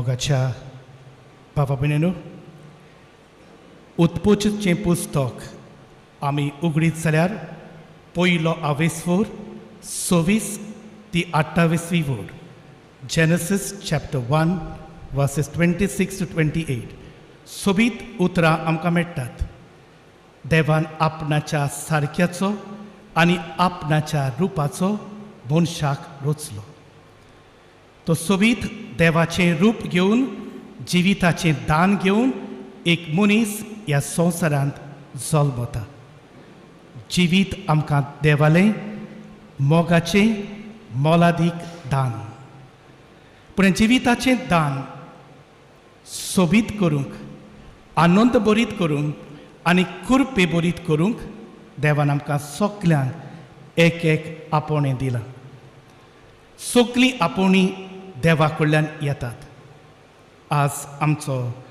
मोगाच्या बाबा भयणीनो, उत्पत्तीचें पुस्तक आमी उगडीत जाल्यार पयलो आवेस्वोर 26 ती 28वी वोड, Genesis chapter 1, verses 26 to 28, सोबीत उतरां आमकां मेळटात. देवान आपणाच्या सारक्याचो आनी आपणाच्या रुपाचो मनशाक रचलो. तो सोबीत देवाचें रूप घेवन, जिविताचें दान घेवन एक मनीस ह्या संवसारांत जल्मता. जिवीत आमकां देवालें मोगाचें मोलादीक दान. पूण हें जिविताचें दान सोबीत करूंक, आनंद बरीत करूंक आनी कुरपे बरीत करूंक देवान आमकां सगल्यांक एक एक आपोवणें दिलां. सगलीं आपोवणीं देवा कडल्यान येतात. आज आमचो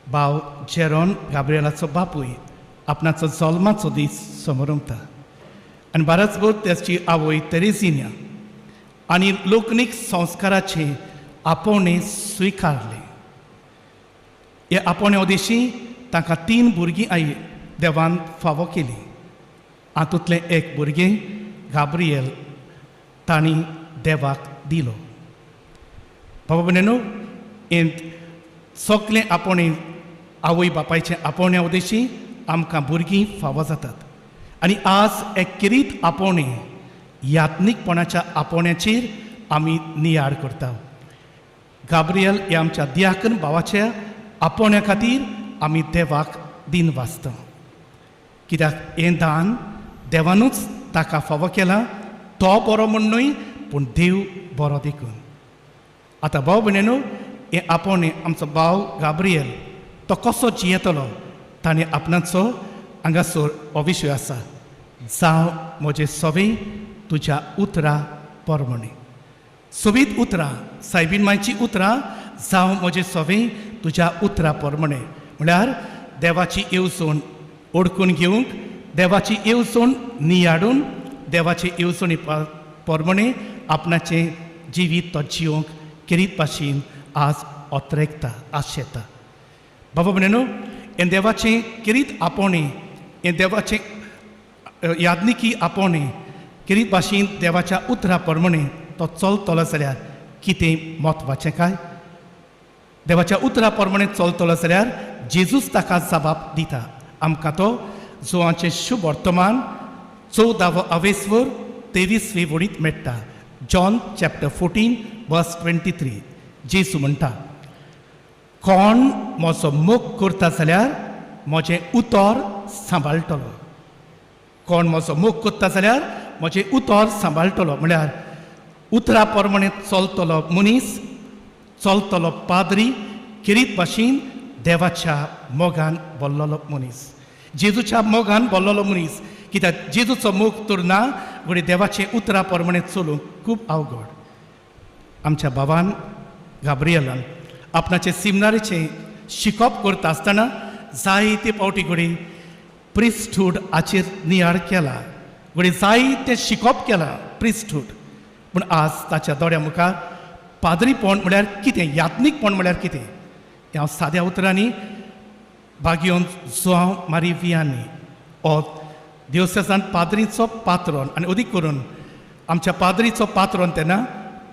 भाव जेरोन गाब्रियलाचो बापूय आपणाचो जल्माचो दीस समरमता आनी बाराचभर ताची आवय तेरेजिन्या आनी लोकनीक संस्काराचें आपोवणें स्विकारलें. हे आपोवण्या उदेशी तांकां तीन भुरगीं आई देवान फावो केलीं. हातूंतलें एक भुरगें गाब्रियल तांणी देवाक दिलो. बाबा भयणीनो, हें सगलें आपोवणें, आवय बापायचें आपोवण्या उदेशी आमकां भुरगीं फावो जातात. आनी आज एक किरीत आपोवणें, यात्नीकपणाच्या आपोवण्याचेर आमी नियाळ करता. गाब्रियल ह्या आमच्या दियाकन भावाच्या आपोवण्या खातीर आमी देवाक दिन वाचता, कित्याक हें दान देवानूच ताका फावो केलां. तो बरो म्हूण न्हय, पूण देव बरो देखून. आतां भाव भयणीनो, हें आपोवणें आमचो भाव गाब्रियल तो कसो जियेतलो, ताणें आपणाचो हांगासर हो विशय आसा, "जावं म्हजें सवें तुज्या उतरा प्रमाणें." सोबीत उतरां, सायबीन मायची उतरां, "जावं म्हजें सवें तुज्या उतरा प्रमाणें" म्हळ्यार देवाची येवजण ओडकून घेवंक, देवाची येवजण नियाडून, देवाचे येवजणी प्रमाणें आपणाचें जिवीत तो जियोंक किरीत भाशेन आज ओतरेकता, आशेता. बाबा भयणीनो, हें देवाचें किरीत आपोवणें, हें देवाचें याज्ञिकी आपोवणें, किरीत भाशेन देवाच्या उतरा प्रमाणें तो चलतलो जाल्यार कितें म्हत्वाचें काय? देवाच्या उतरा प्रमाणें चलतलो जाल्यार जेजूस ताका जबाब दिता. आमकां तो जुवांचें शुभ वर्तमान 14वो अवेस्वर 23वी वडीत मेळटा, John chapter 14, verse 23. जेजू म्हणटा, "कोण म्हजो मोग करता जाल्यार म्हजें उतर सांबाळटलो." कोण म्हजो मोग करता जाल्यार म्हजें उतर सांबाळटलो म्हळ्यार उतरा प्रमाणें चलतलो मनीस, चलतलो पाद्री किरीत भाशेन देवाच्या मोगान बोल्लोलो मनीस, जेजूच्या मोगान बोल्लोलो मनीस. कित्याक जेजूचो मोग तर ना घडये देवाचें उतरा प्रमाणें चलूंक खूब अवघड. आमच्या भावान गाब्रियलान आपणाचे सिमनारीचें शिकप करता आसतना जायते फावटी घडये प्रिस्टहूड हाचेर नियाळ केला, घडये जायतें शिकप केलां प्रिस्टहूड. पूण आज ताच्या दोळ्या मुखार पाद्रीपण म्हळ्यार कितें, यात्नीकपण म्हळ्यार कितें, हें हांव साद्या उतरांनी बागियोन जुआंव मारी वियानी हो देवसेसान पाद्रीचो पात्रोन आनी अदीक करून आमच्या पाद्रीचो पात्रोन तेन्ना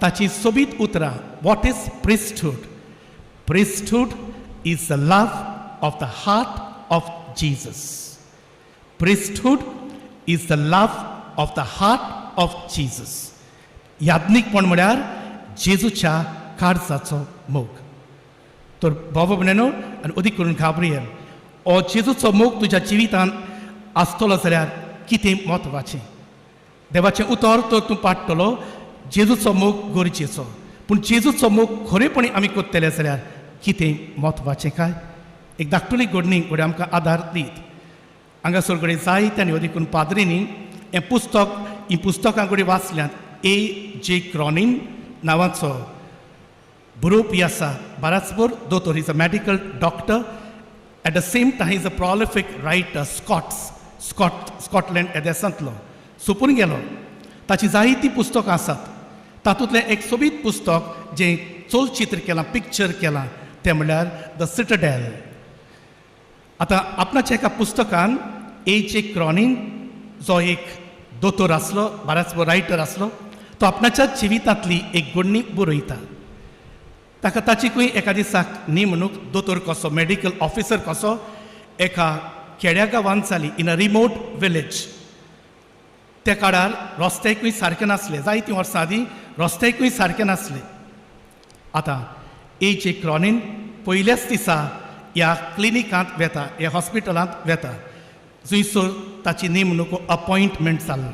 ताची सोबीत उतरां, What is priesthood? Priesthood is the love of the heart of Jesus. Priesthood is the love of the heart of Jesus. याज्ञिकपण म्हळ्यार जेजूच्या काळजाचो मोग. तर बाबा भयणीनो आनी अदीक करून गाब्रियल, हो जेजूचो मोग तुज्या जिवितांत आसतलो जाल्यार कितें म्हत्वाचें? देवाचें उतर तर तूं पाडटलो, जेजूचो मोग गरजेचो. पूण जेजूचो मोग खरेपणी आमी करतले जाल्यार कितें म्हत्वाचें काय? एक धाकटुली घडणी घडये आमकां आदार दीत. हांगासर घडये जायते आनी अदीक करून पाद्रींनी हें पुस्तक, हीं पुस्तकां घडये वाचल्यांत. ए जे क्रॉनीन नांवाचो बरोवपी आसा, बाराचभर दोतोर, is a medical doctor, at the same time is a prolific writer, Scots Scott Scotland ह्या देशांतलो सोंपून गेलो. ताची जायतीं पुस्तकां आसात. तातूंतलें एक सोबीत पुस्तक जें चलचित्र केलां, पिक्चर केलां, तें म्हणल्यार the Citadel. आतां आपणाच्या एका पुस्तकान ए जे क्रॉनीन, जो एक दोतोर आसलो, बराच रायटर आसलो, तो आपणाच्या जिवितांतली एक घडणी बरयता. ताका ताची खंय एका दिसाक नेमणूक दोतोर कसो, मेडिकल ऑफिसर कसो एका खेड्या गांवांत जाली, इन अ रिमोट विलेज. त्या काळार रस्तेकूय सारके नासले. जायतीं वर्सां आदीं रस्तेकूय सारके नासले. आतां ए जे क्रॉनीन पयल्याच दिसा ह्या क्लिनिकांत वेता, ह्या हॉस्पिटलांत वेता, जंयसर ताची नेमणूक, अपॉयंटमेंट जाल्लो.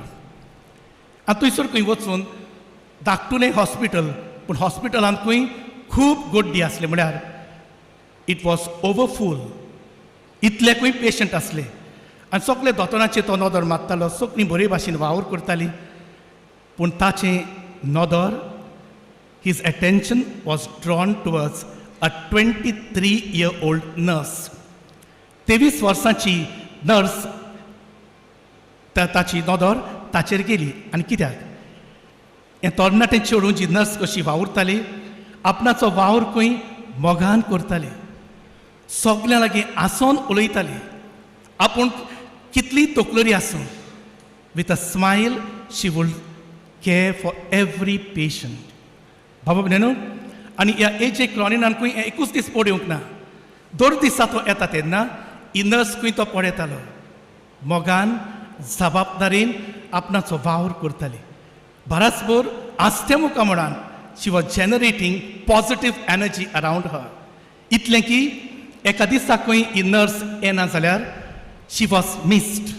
आनी थंयसर खंय वचून धाकटुलें हॉस्पिटल, पूण हॉस्पिटलांत खंय खूब गर्दी आसली, म्हळ्यार it was ओवरफूल. इतले खंय पेशंट आसले आनी सगळे दोतोरांचेर तो नदर मारतालो. सगळीं बरे भाशेन वावर करतालीं, पूण ताचें नदर, his attention was drawn towards a 23-year-old nurse. 23 वर्सांची नर्स, ताची नदर ताचेर गेली. आनी कित्याक, हें तरणाटें चेडूं जी नर्स कशी वावुरताली, आपणाचो वावर खंय मोगान करताली, सगल्यां लागीं आसोन उलयताली. आपूण कितली तकलोरी आसूं, with a smile she would care for every patient. बाबा भयणीनो, आनी ह्या एजे क्रॉनिनान खंय हें एकूच दीस पळोवंक ना. दर दिसा तो येता तेन्ना ही नर्स खंय तो पळयतालो. मोगान, जबाबदारीन आपणाचो वावर करताली. बराचभर आस्त्या मुखा म्हणान she was generating positive energy around her. इतलें की एका दिसा खंय ही नर्स येना जाल्यार she was missed.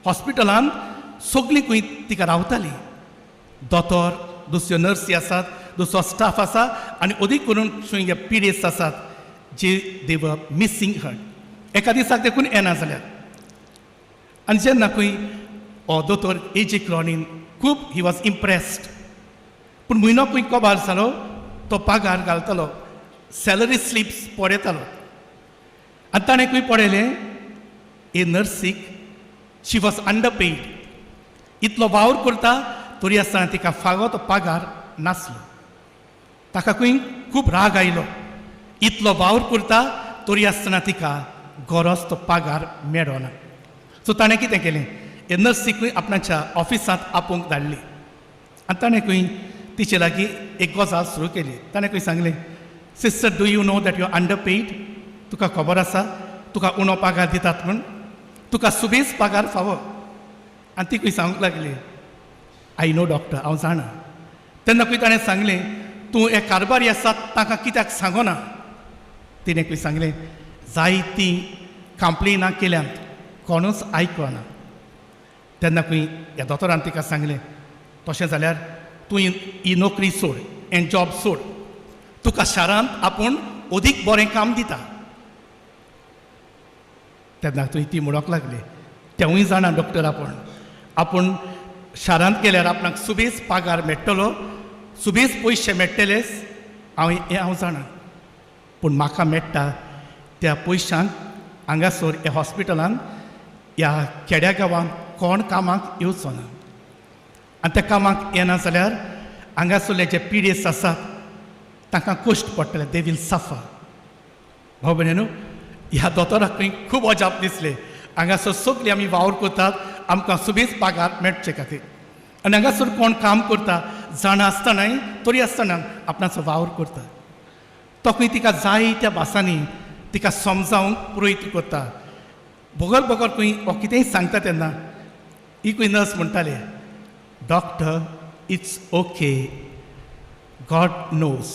हॉस्पिटलांत सगळीं खंय तिका रावताली. दोतोर, दुसऱ्यो नर्सी आसात, दुसरो स्टाफ आसा आनी अदीक करून खंय पिडेस्त आसात जे दे वर मिसींग हर एका दिसाक देखून येना जाल्यार. आनी जेन्ना खंय हो दोतोर एजे क्रॉनीन खूब he was impressed. पूण म्हयनो खंय कबार जालो, तो पगार घालतालो, सॅलरी स्लिप्स पळयतालो आनी ताणें खंय पळयलें, हे नर्सीक she was under paid. इतलो वावर करता तरी आसतना तिका फावो तो पगार नासलो. ताका खंय खूब राग आयलो. इतलो वावर करता तरी आसतना तिका गरज तो पगार मेळना. सो ताणें कितें केलें, हे नर्सीकूय आपणाच्या ऑफिसांत आपोवंक धाडली आनी ताणें खंय तिचे लागीं एक गजाल सुरू केली. ताणें खंय सांगलें, "Sister, do you know that you under paid? तुका खबर आसा तुका उणो पगार दितात म्हूण? तुका सुबेज पगार फावो." आनी ती खंय सांगूंक लागली, "I know doctor, हांव जाणा." तेन्ना खंय ताणें सांगलें, "तूं हे कारबारी आसात तांकां कित्याक सांगना?" तिणें खंय सांगलें, "जायतीं कंप्लेनां केल्यांत, कोणूच आयकना." तेन्ना खंय ह्या दोतोरान तिका सांगलें, "तशें जाल्यार तूं ही नोकरी सोड, हें जॉब सोड. तुका शारांत आपूण अदीक बरें काम दिता." तेन्ना थंय ती म्हणूंक लागली, "तेवूय जाणा डॉक्टर, आपूण शारांत गेल्यार आपणाक सुबेज पगार मेळटलो, सुबेज पयशे मेळटलेच, हांव हें हांव जाणा. पूण म्हाका मेळटा त्या पयशांक हांगासर ह्या हॉस्पिटलान, ह्या खेड्या गांवांत कोण कामाक येवचो ना. आनी त्या कामाक येना जाल्यार हांगासरले जे पिडेस्त आसात तांकां कश्ट पडटले. They will suffer." भाव भयणीनो, ह्या दोतोराक खंय खूब अजाप दिसलें. हांगासर सगळीं आमी वावर करतात आमकां सुबेज पगार मेळचे खातीर आनी हांगासर कोण काम करता जाणा आसतनाय, तरी आसतना आपणाचो वावर करता. तो खंय तिका जायत्या भासांनी तिका समजावंक प्रयत्न करता. बगर बगर खंय हो कितेंय सांगता तेन्ना ही खंय नर्स म्हणटाले, "Doctor, it's okay. God knows,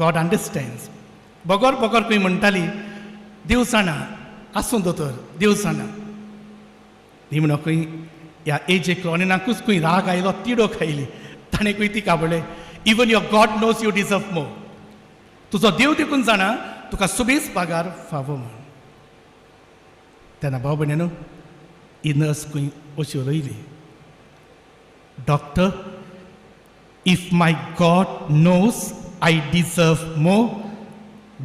God understands." बगर बगर खंय म्हणटाली, "देव जाणा, आसूं दोतोर, देव जाणा." निमणो खंय ह्या एजे क्रॉनिनाकूच खंय राग आयलो, तिडक आयली. ताणें खंय तिका म्हणलें, "Even your God knows you deserve more. तुजो देव देखून जाणा तुका सुबेज पगार फावो म्हूण." तेन्ना भाव भयणीनो, ही नर्स खंय अशी उलयली, "Doctor, if my God knows I deserve more,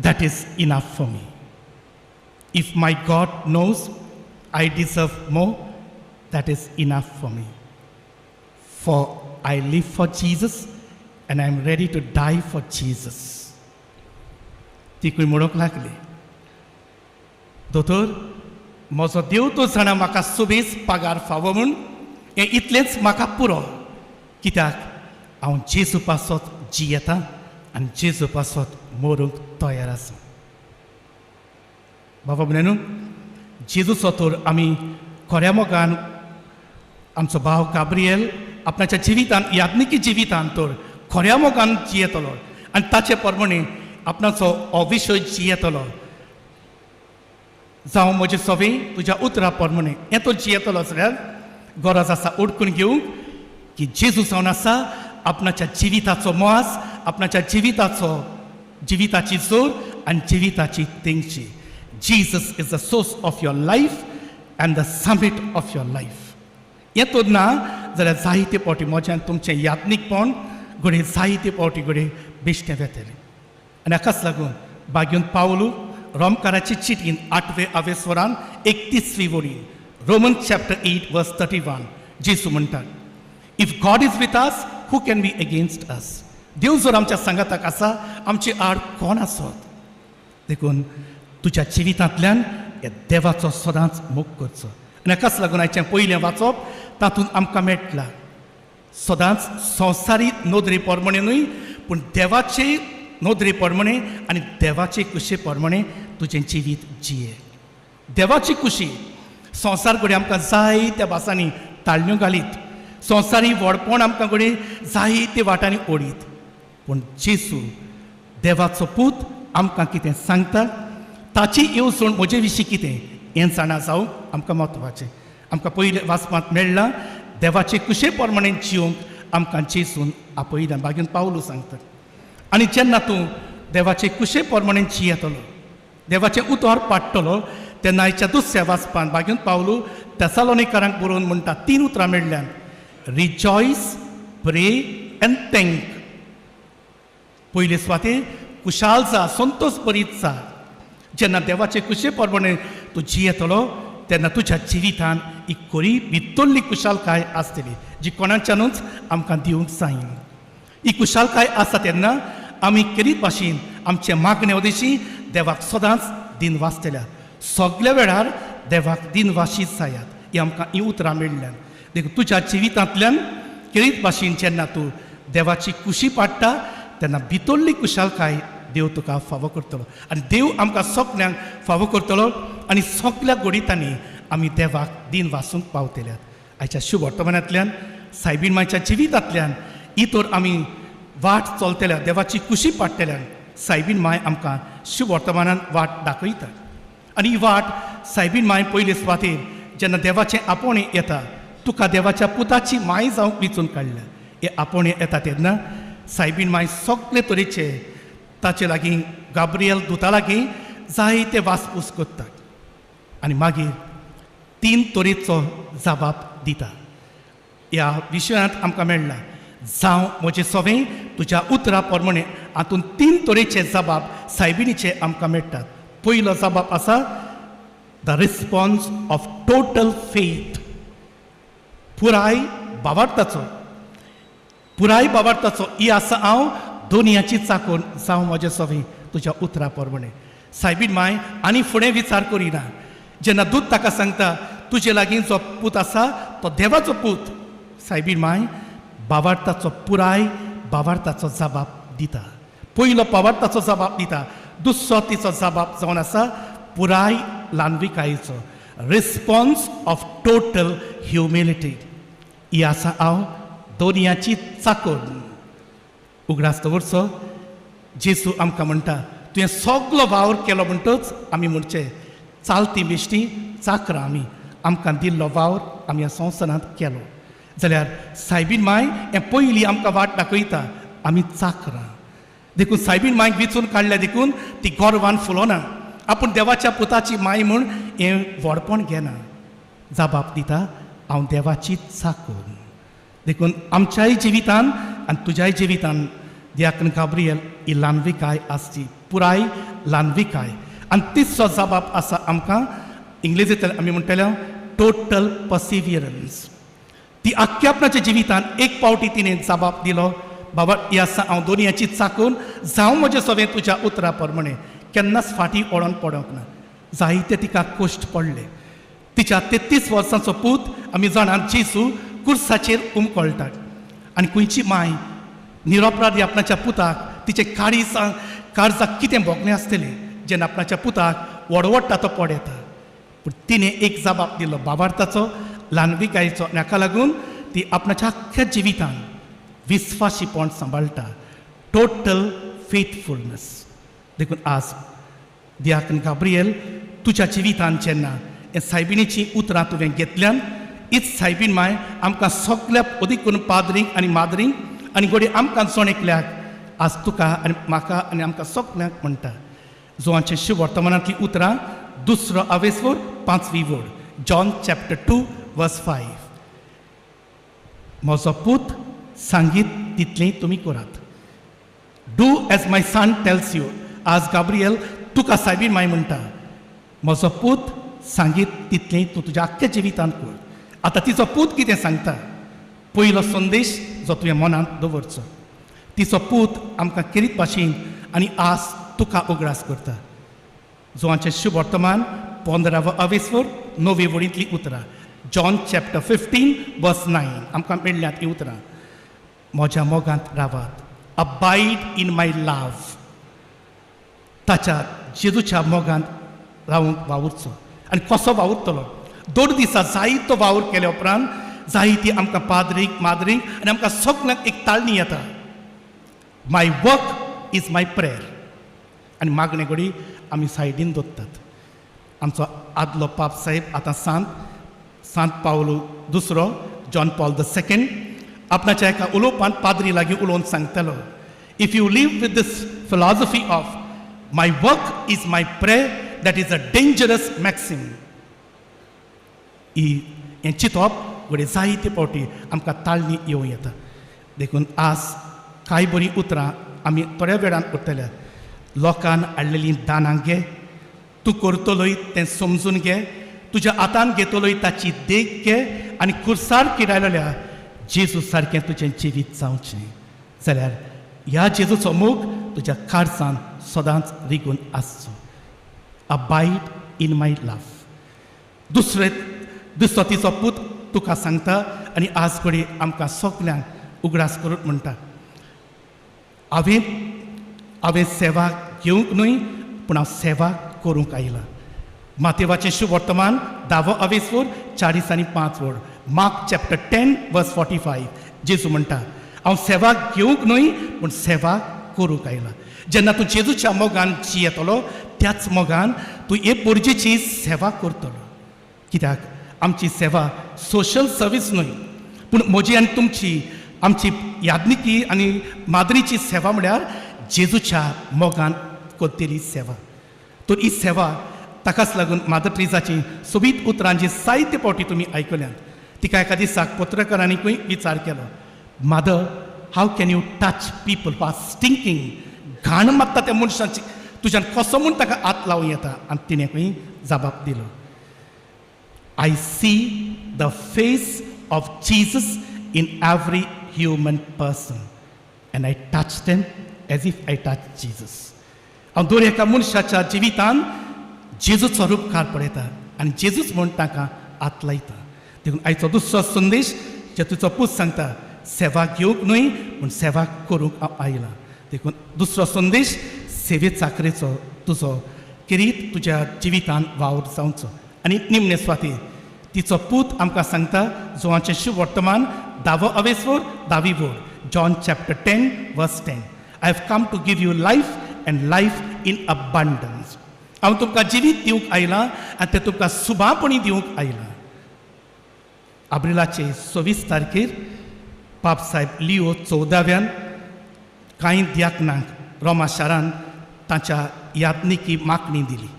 that is enough for me. If my God knows I deserve more, that is enough for me. For I live for Jesus. And I am ready to die for Jesus. तिकूय म्हणूंक लागली, दोतोर, म्हजो देव तो जाणा म्हाका सुबेज पगार फावो म्हूण, हें इतलेंच म्हाका पुरो, कित्याक हांव जेजू पासत जियेता आनी जेजू पासत मरूंक तयार आसा. बाबा भयणींनो, जेजूचो तर आमी खऱ्या मोगान आमचो भाव गाब्रियल आपणाच्या जिवितान, याज्ञिकी जिवितान तर खऱ्या मोगान जियेतलो आनी ताचे प्रमाणे आपणाचो हो विशय जियेतलो. जावं म्हजें सवें तुज्या उतरा प्रमाणे, हें तो जियेतलो जाल्यार गरज आसा उडकून घेवंक की जेजू जावन आसा आपणाच्या जिविताचो मोस, आपणाच्या जिविताचो, जिविताची जोर आनी जिविताची तेंगशी. Jesus is the source of your life and the summit of your life. हें तर ना जाल्यार जायते फावटी म्हज्यान तुमचें याज्ञिकपण घडये जायते फावटी घडये बेश्टें वेतलें. आनी हाकाच लागून बागेवन पावलू रोमकाराची चिटीन आठवे आवेस्वरान 31वी वडीन, Roman chapter 8 verse 31, जेजू म्हणटात, "If God is with us, who can be against us?" देव जर आमच्या सांगाताक आसा, आमचे आड कोण आसत? देखून तुज्या जिवितांतल्यान ह्या देवाचो सदांच मोग करचो. आनी हाकाच लागून आयचें पयलें वाचप तातूंत आमकां मेळटा, सदांच संवसारी नदरे प्रमाणे न्हय, पूण देवाचे नदरे प्रमाणे आनी देवाचे कुशे प्रमाणे तुजें जिवीत जिये. देवाची कुशी, संवसार घडये आमकां जायत्या भासांनी ताळण्यो घालीत, संवसारी व्हडपण आमकां घडये जायते वाटांनी ओडीत, पूण जेजू देवाचो पूत आमकां कितें सांगता, ताची येवजण म्हजे विशीं कितें हें जाणा जावंक आमकां म्हत्वाचें. आमकां पयलें वाचपांत मेळ्ळां, देवाचे कुशे प्रमाणे जिवंक आमकां जेजून आपयला. बागीन पावलू सांगता, आनी जेन्ना तूं देवाचे कुशे प्रमाणे जियेतलो, देवाचें उतर पाडटलो, तेन्ना आयच्या दुसऱ्या वाचपान बागीन पावलू तेसालोनिकारांक बरोवन म्हणटा, तीन उतरां मेळ्ळ्यान, रिजॉयस, प्रे अँड thank. पयले सुवातेर कुशाल जा, संतोष भरीत जा. जेन्ना देवाचे कुशे प्रमाणे तूं जियेतलो, तेन्ना तुज्या जिवितान एक खरी भितरली कुशालकाय आसतली, जी कोणाच्यानूच आमकां दिवंक जायना. ही कुशालकाय आसा तेन्ना आमी केरीत भाशेन आमचे मागणे उदेशी देवाक सदांच दिन वाचतल्या. सगल्या वेळार देवाक दिन वाशीत जायात, ही आमकां ही उतरां मेळ्ळ्यान. देखून तुज्या जिवितांतल्यान केरीत भाशेन जेन्ना तूं देवाची कुशी पाडटा, तेन्ना भितरली कुशालकाय देव तुका फावो करतलो आनी देव आमकां सगल्यांक फावो करतलो आनी सगल्या घडितांनी आमी देवाक दिन वासूंक पावतल्यात. आयच्या शुभ वर्तमानांतल्यान, सायबीण मायच्या जिवितांतल्यान ही तर आमी वाट चलतल्या, देवाची कुशी पाडटल्यान सायबीण माय आमकां शुभ वर्तमानान वाट दाखयता. आनी ही वाट सायबीण माय पयले सुवातेर जेन्ना देवाचें आपोवणें येता, तुका देवाच्या पुताची माय जावंक विचून काडल्या, हे आपोवणें येता तेन्ना सायबीण माय सगळे तरेचे ताचे लागीं, गाब्रियल दुता लागीं जायते वासपूस करतात आनी मागीर तीन तरेचो जबाब दिता. ह्या विशयांत आमकां मेळ्ळा, जावं म्हजें सवें तुज्या उतरा प्रमाणे. हातूंत तीन तरेचे जबाब सायबिणीचे आमकां मेळटात. पयलो जबाब आसा the response of total faith, पुराय बावार्थाचो. पुराय बावार्थाचो, ही आसा हांव दोनयाची चाकोन, जावं म्हजें सवें तुज्या उतरा प्रमाणे. सायबीण माय आनी फुडें विचार करिना. जेन्ना दूत ताका सांगता, तुजे लागीं जो पूत आसा तो देवाचो पूत, सायबीण माय बावार्थाचो, पुराय बावार्थाचो जबाब दिता. पयलो बावार्थाचो जबाब दिता. दुसरो तिचो जबाब जावन आसा पुराय ल्हानविकायेचो, रिस्पॉन्स ऑफ टोटल ह्युमिलिटी. ही आसा हांव दोनयाची चाकोर. उगडास दवरचो, जेजू आमकां म्हणटा, तुवें सगलो वावर केलो म्हणटच आमी म्हणचें, चालती बेश्टी चाकरां आमी, आमकां दिल्लो वावर आमी ह्या संवसारांत केलो. जाल्यार सायबीन माय हें पयलीं आमकां वाट दाखयता, आमी चाकरां. देखून सायबीन मायक विचून काडल्या, देखून ती गर्वान फुलोना, आपूण देवाच्या पुताची माय म्हूण हें व्हडपण घेना. जबाब दिता, हांव देवाची चाकूर. देखून आमच्याय जिवितान आनी तुज्याय जिवितान दियाकन गाब्रियल ही ल्हानविकाय आसची, पुराय ल्हानविकाय. आनी तिसरो जबाब आसा आमकां, इंग्लिजींतल्यान आमी म्हणटले टोटल पर्सिवियरन्स. ती आख्ख्या आपणाच्या जिवितान एक पावटी तिणें जबाब दिलो. बाबा ही आसा हांव दोनयाची चाकून जावं म्हजें सगळें तुज्या उतरा प्रमाणे. केन्नाच फाटीं ओडोन पडोंक ना. जायते तिका कश्ट पडले. तिच्या 33 वर्सांचो पूत, आमी जाणात, जेजू कुर्साचेर उमकळटात आनी खंयची माय निरपराधी आपणाच्या पुताक, तिचे काळीज काळजाक कितें भोगणें आसतलें जेन्ना आपणाच्या पुताक वडवडटा तो पळयता. पूण तिणें एक जबाब दिलो बाबार्थाचो, ल्हानविकायेचो, आनी हाका लागून ती आपणाच्या आख्ख्या जिवितान विस्वाशीपण सांबाळटा, टोटल फेथफुलनेस. देखून आज दियाकन गाब्रियल, तुज्या जिवितान जेन्ना हे सायबिणीचीं उतरां तुवें घेतल्यान, हीच सायबीण माय आमकां सगल्या, अदीक करून पाद्रींक आनी माद्रींक आनी घडये आमकां जण एकल्याक, आज तुका आनी म्हाका आनी आमकां सगल्यांक म्हणटा, जुवांचे शिव वर्तमानांतलीं उतरां, दुसरो आवेसवर, पांचवी वड, John chapter 2 verse 5, म्हजो पूत सांगीत तितलें तुमी करात. Do as my son tells you. आज गाब्रियल तुका सायबीण माय म्हणटा, म्हजो पूत सांगीत तितलें तूं तुज्या आख्ख्या जिवितांत कर. आतां तिचो पूत कितें सांगता? पयलो संदेश जो तुवें मनांत दवरचो. तिचो पूत आमकां खेरीत भाशेन आनी आज तुका उगडास करता. जुवांचें शुभ वर्तमान, 15वो अवेस्वर, नवी वडींतलीं उतरां, John chapter 15 verse 9, आमकां मेळ्ळ्यांत हीं उतरां. म्हज्या मोगांत रावात, abide in my love. ताच्या जेजूच्या मोगांत रावूंक वावुरचो. आनी कसो वावुरतलो? दोन दिसा जायतो वावर केल्या उपरांत जायती आमकां पाद्रीक, माद्रीक आनी आमकां सगल्यांक एक ताळणी येता, my work is my prayer. आनी मागणे घडी आमी सायडीन दवरतात. आमचो आदलो पाप साहेब, आतां सांत, सांत पावलो दुसरो, जॉन पॉल the second, आपणाच्या एका उलोवपांत पाद्री लागीं उलोवन सांगतालो, if you live with this philosophy of my work is my prayer, that is a dangerous maxim. ही हें चिंतप घडये जायते फावटी आमकां ताळणी येवं येता. देखून आज कांय बरीं उतरां आमी थोड्या वेळान उरतल्या. लोकान हाडलेलीं दानां घे, तूं करतलोय तें समजून घे, तुज्या हातान घेतलोय ताची देख घे आनी खुर्सार किरायलेल्या जेजू सारकें तुजें जिवीत जावचें जाल्यार ह्या जेजूचो मोग तुज्या काळजान सदांच रिगून आसचो. Abide in my love. दुसरे दुसरो तिचो पूत तुका सांगता आनी आज कडेन आमकां सगल्यांक उगडास करून म्हणटा, हांवें सेवा घेवंक न्हय, पूण हांव सेवा करूंक आयलां. मातेवाचें शुभ वर्तमान, धावो अवेसवर, 40 आनी 5 वड, Mark chapter 10 verse 45. जेजू म्हणटा, हांव सेवा घेवंक न्हय, पूण सेवा करूंक आयला. जेन्ना तूं जेजूच्या मोगान जियेतलो, त्याच मोगान तूं हे पोरजेची सेवा करतलो. कित्याक आमची सेवा सोशल सर्वीस न्हय, पूण म्हजी आनी तुमची, आमची याज्ञिकी आनी माद्रीची सेवा म्हळ्यार जेजूच्या मोगान करतली सेवा. तर ही सेवा, ताकाच लागून मादर ट्रिजाची सोबीत उतरां जी जायते फावटी तुमी आयकल्यांत. तिका एका दिसाक पत्रकारांनीकूय विचार केलो, Mother, how can you touch people who are stinking? घाण मारता त्या मनशांची, तुज्यान कसो म्हूण ताका हात लावूं येता? आनी तिणें खंय जबाब दिलो, I see the face of Jesus in every human person and I touch them as if I touch Jesus. हांव दर एका मनशाच्या जिवितान जेजूचो रुपकार पळयता आनी जेजूच म्हूण तांकां हात लायता. देखून आयचो दुसरो संदेश जे तुजो पूत सांगता, सेवा घेवंक न्हय, पूण सेवा करूंक हांव आयलां. देखून दुसरो संदेश, सेवे चाकरेचो तुजो किरीत तुज्या जिवितान वावर जावचो. आनी निमणे स्वाती तिचो पूत आमकां सांगता, जुवांचें शुभ वर्तमान, धावो अवेसवर, धावी वड, John chapter 10 verse 10, I have come to give you life and life in abundance. हांव तुमकां जिवीत दिवंक आयलां आनी तें तुमकां सुबापणी दिवंक आयलां. आब्रिलाचे 26 तारखेर पाप साहेब लिओ चवदाव्यान कांय दियाकनांक रोमा शारान तांच्या याज्ञिकी मागणी दिली.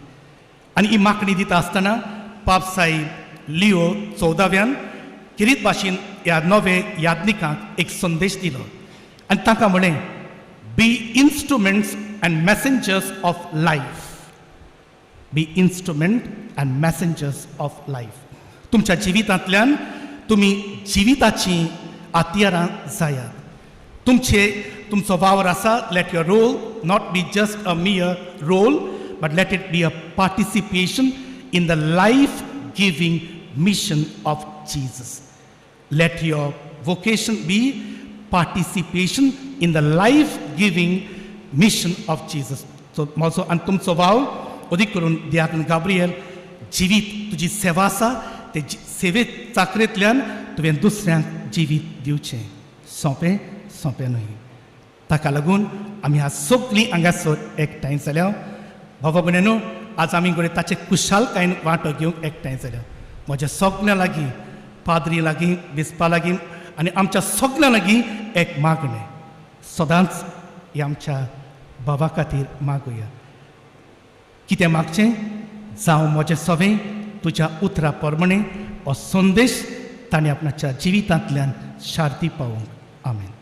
आनी ही मागणी दिता आसतना पाप साहेब लिओ चवदाव्यान किरीत भाशेन ह्या नवे याज्ञिकांक एक संदेश दिलो आनी तांकां म्हळें, be instruments and messengers of life. Be instrument and messengers of life. तुमच्या जिवितांतल्यान तुमी जिविताचीं हत्यारां जायात. तुमचे तुमचो वावर आसा. Let your role not be just a mere role, but let it be a participation in the life giving mission of Jesus. Let your vocation be participation in the life giving mission of Jesus. So म्हजो आनी तुमचो वावर, अदीक करून दियाकन Gabriel, जिवीत तुजी सेवा आसा, ते सेवे चाकरेंतल्यान तुवें दुसऱ्यांक जिवीत दिवचें. सोंपें सोंपें न्हय. ताका लागून आमी आज सगळीं हांगासर एकठांय जाल्या. बाबा भयणीनो, आज आमी घडये ताचे खुशालकायेन वांटो घेवंक एकठांय जाल्या. म्हज्या सगल्यां लागीं, पाद्री लागीं, बिस्पा लागीं आनी आमच्या सगल्यां लागीं एक मागणें, सदांच ही आमच्या बाबा खातीर मागुया. कितें मागचें? जावं म्हजें सवें तुज्या उतरा प्रमाणें. हो संदेश ताणें आपणाच्या जिवितांतल्यान शार्ती पावोवंक. आमेन.